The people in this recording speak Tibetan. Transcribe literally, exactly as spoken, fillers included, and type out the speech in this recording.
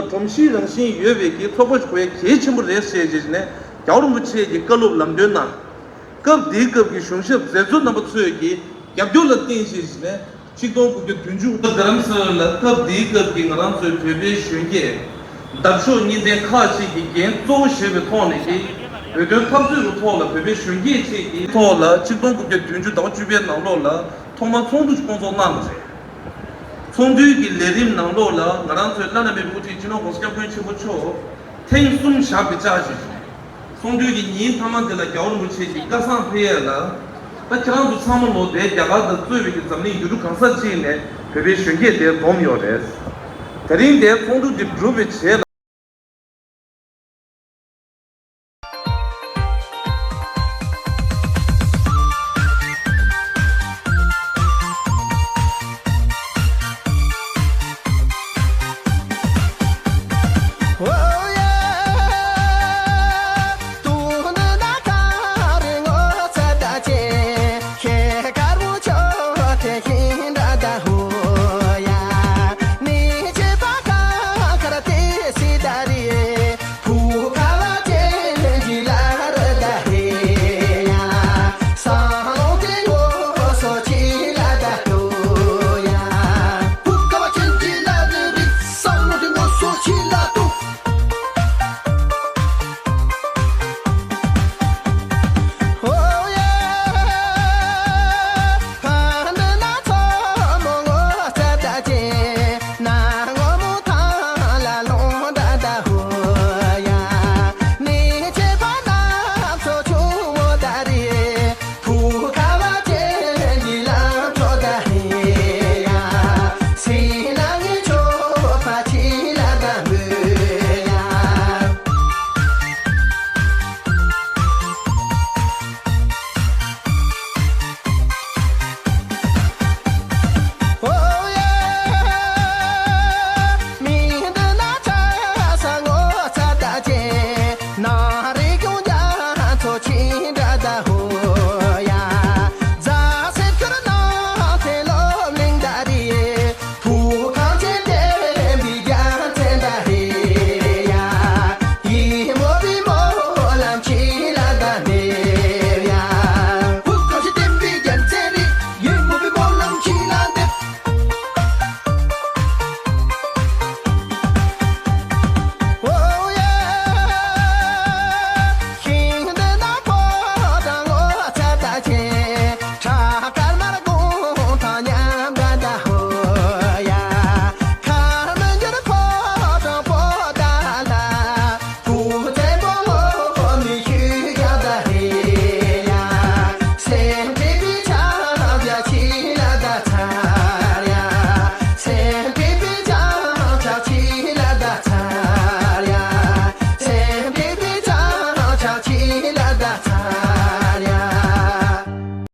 སྒྲོམ་གཞིའི་རང་བཞིན་ཡོད་པའི་གི་ཚོགས་པ་ཞིག་དགོས་ཡ་གལ་ཆེན་པོ་རེད་ཟེར་བྱས་ནས་རྒྱལ་བ་རིན་པོ་ཆེ་གི་བཀའ་སློབ་ལམ་སྟོན་གནང་། སྐབས་དེའི་སྐབས་ཀྱི་གཞུང་ཞབས་མཛད་གཙོ་རྣམ་པ་ཚོས་ཀྱི་རྒྱབ་སྐྱོར་ལ་བརྟེན་བྱས་ནས་ཆིག་སྟོང་དགུ་བརྒྱ་བདུན་ཅུ། རྡ་རམ་ས་ལ་སྐབས་དེའི་སྐབས་ཀྱི་ང་རང་ཚོའི་བོད་པའི་གཞོན་སྐྱེས་འདབ་གཤོག་གཉིས་ལྡན་ཁག་ཅིག་གི་འགན་གཙོ་བོ་བཞེས་པའི་ཐོག་ནས་ཀྱི་བོད་དོན་འཐབ་རྩོད་ཀྱི་ཐོག་ལ་བོད་པའི་གཞོན་སྐྱེས་ཅིག་གི་ཐོག་ལ་ཆིག་སྟོང་དགུ་བརྒྱ་བདུན་ཅུ་ཟླ་བ་བཅུ་པའི་ནང་ལོགས་ལ་ཐོག་མར་ཚོགས་འདུ་ཞིག་སྐོང་ཚོགས་གནང་བ་རེད། ཚོགས་འདུའི་གི་ལས་རིམ་ནང་ལོགས་ལ་ང་རང་ཚོའི་བླ་ན་མེད་པའི་དབུ་ཁྲིད་སྤྱི་ནོར་༸གོང་ས་༸སྐྱབས་མགོན་ཆེན་པོ་མཆོག་ཐེངས་གསུམ་ཞབས་ཀྱིས་བཅགས་ཤིང་། ཚོགས་འདུའི་གི་ཉིན་མཐའ་མ་དེ་ལ་རྒྱལ་བ་རིན་པོ་ཆེ་གིས་བཀའ་བཟང་ཕེབས་ཡས་ལ། ད་ཁྱེད་རང་ཚོ་ཚང་མ་ལོ་དེ་རྒྱ་གར་དང་གཙོས་པའི་གི་འཛམ་གླིང་ཡུལ་གྲུ་གང་ས་ཅིག་ནས་བོད་པའི་གཞོན་སྐྱེས་དེ་འཛོམས་ཡོད་རེད། དེ་རིང་དེ་ཚོགས་འདུ་འདི་གྲུབ་པའི་རྗེས་ལ།